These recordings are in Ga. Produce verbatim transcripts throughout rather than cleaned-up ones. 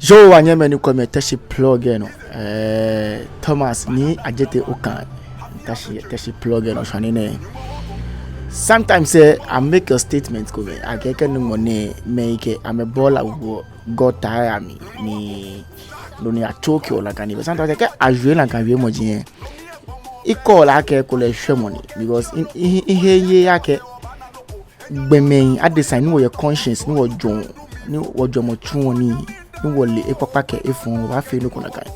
Yoo, wɔnyɛmimɛi ni kwɛɔ mi yɛ Teshie Plug lɛ nɔ, eh, Thomas Nii Adjetey Okai. Teshie, Teshie Plug lɛ nɔ shwane nɛɛ. Sometimes, eh, I make a statement komɛi, akɛ kɛ nugbɔ nɛɛ mɛi kɛ amɛ bɔɔla woɔ gɔta lɛ amli, ni nɔ ni a-choke-ɔ nakai nii. But sometimes kɛ awie nakai wiemɔi lɛ, ikɔ lɛ akɛ ekolɛ eshwɛmɔ ni, because i, i, ihe ye akɛ gbɔmɛi adesai ni wɔyɛ conscience, ni wɔjwɛŋ, ni wɔjwɛŋmɔ tsuɔ nii, ni wɔle ekpakpa kɛ efɔŋ, wɔbaafee nɔ ko nakai.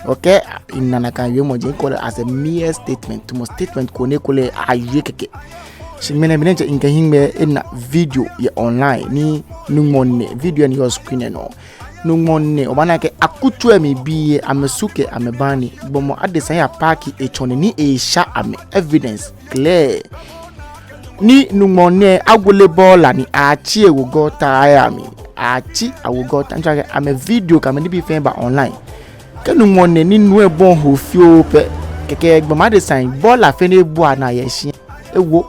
Okay, ina nakai wiemɔi lɛ, ikɔ lɛ as a mere statement, tamɔ statement ko ni ekolɛ awie kɛkɛ. Shi ŋmɛnɛ, ŋmɛnɛ diɛŋtsɛ mikɛhiŋmɛi ena video yɛ online, ni nugbɔ nɛɛ, video ni yɔɔ screen lɛ nɔ. Nugbɔ nɛɛ, obaana akɛ akutso lɛ mli bii lɛ, amɛsu kɛ amɛbaŋ ni gbɔmɔ adesa ya-park etsɔne ni esha amɛ, evidence clear. Ni nugbɔ nɛɛ, agule bɔɔla ni atsi ewo gɔta lɛ amli, atsi awo gɔta, ntsɔ akɛ amɛ video kɛ amɛ nibii fɛɛ ba online. Kɛ nugbɔ nɛɛ ni nu lɛ bɔi ho fioo pɛ, kɛkɛ gbɔmɔ adesai, bɔɔla fɛɛ ni ebua naa yɛ shia, ewo.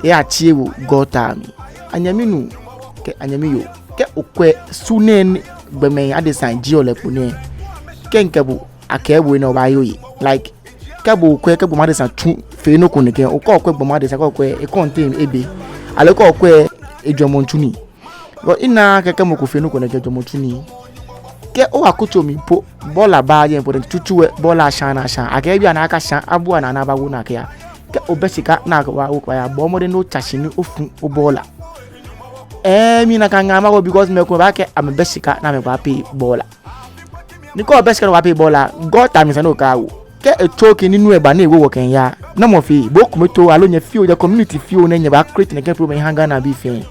Eyatsi ewo gɔta lɛ mli. Anyɛmi nuu kɛ anyɛmi yoo, kɛ okwɛ su nɛɛ ni gbɔmɛi adesai jieɔ lɛ kpo nɛɛ, kɛ mikɛɛ bo akɛ bo nɛɛ, obaaye oye. Like, kɛ bo okwɛ, kɛ gbɔmɔ adesa tsu fee nɔ ko nɛkɛ, okɛ okwɛ gbɔmɔ adesa, kɛ okwɛ e-contain ebe, aloo kɛ okwɛ ejwɛŋmɔ tsu nii. Because ina akɛ kɛ mɔ ko fee nɔ ko nɛkɛ, ejwɛŋmɔ tsu nii. Kɛ owa akutso mli po, bɔɔla baaa jɛmɛ po, then tsutsu lɛ bɔɔla shaa ni ashaa. Akɛ bianɛ akasha, abua naa ni abawo naa kɛya. Kɛ obɛ shika ni akɛ bo aawo kɛya, bɔɔ mɔdɛŋ ni otsa shi ni ofu obɔɔla. Eh, mi nakai ŋaa mawo, because mɛi komɛi baakɛɛ amɛbɛ shika ni amɛbaa-pay bɔɔla. Ni kɛ obɛ shika ni obaa-pay bɔɔla, gɔta lɛ mli sa ni okɛwo. Kɛ e-choke ni nu lɛ ba ni ewo wɔ kɛya, namɔ fee? Bo kome too, aloo nyɛ fioo, the community fioo nɛ nyɛbaa-create nɛkɛ problem nyɛha Ghana bii fɛɛ?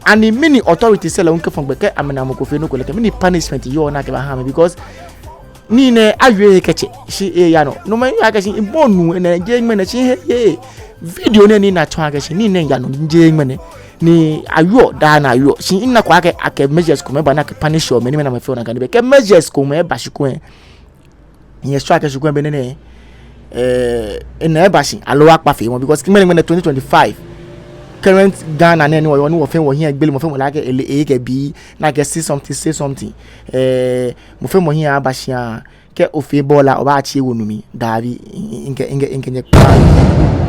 Ani mɛni authority sɛɛ lɛ hu kɛfɔ gbɛ kɛ amɛna mɔ ko fee nɔ ko lɛ, kɛ mɛni punishment yɔɔ ni akɛbaaha amɛ? Because nii nɛɛ awie he kɛtsɛ, shi eyaa nɔ. No mɛi yaa kɛ shi, ibɔ nu enɛ jeee ŋmɛnɛ shi he ye. Video nɛɛ ni ina tsɔɔ akɛ shi nii nɛɛ yaa nɔ, jeee ŋmɛnɛ ni awieɔ, daa ni awieɔ. Shi inako akɛ, akɛ measures komɛi ba ni akɛ-punish-ɔ mɛi ni amɛna amɛfeɔ nakai nii. Bɛ kɛ measures komɛi ba shi kwɛ, nyɛsumɔɔ akɛ shi kwɛ be nɛɛ nɛɛ, eh, enɛ eba shi, aloo akpa feemɔ, because ŋmɛnɛ, ŋmɛnɛ twenty twenty-five, current Ghana nɛɛ ni wɔyɔɔ, ni wɔfɛɛ wɔhiɛ gbele, mɔ fɛɛ mɔ le akɛ ele, ekɛ bii ni akɛɛ say something, say something. Eh, mɔ fɛɛ mɔ hiɛ aba shia, kɛ ofee bɔɔla, obaatsi ewo nu mli. Dabi, mikɛ, mikɛ, mikɛ nyɛ kpaa.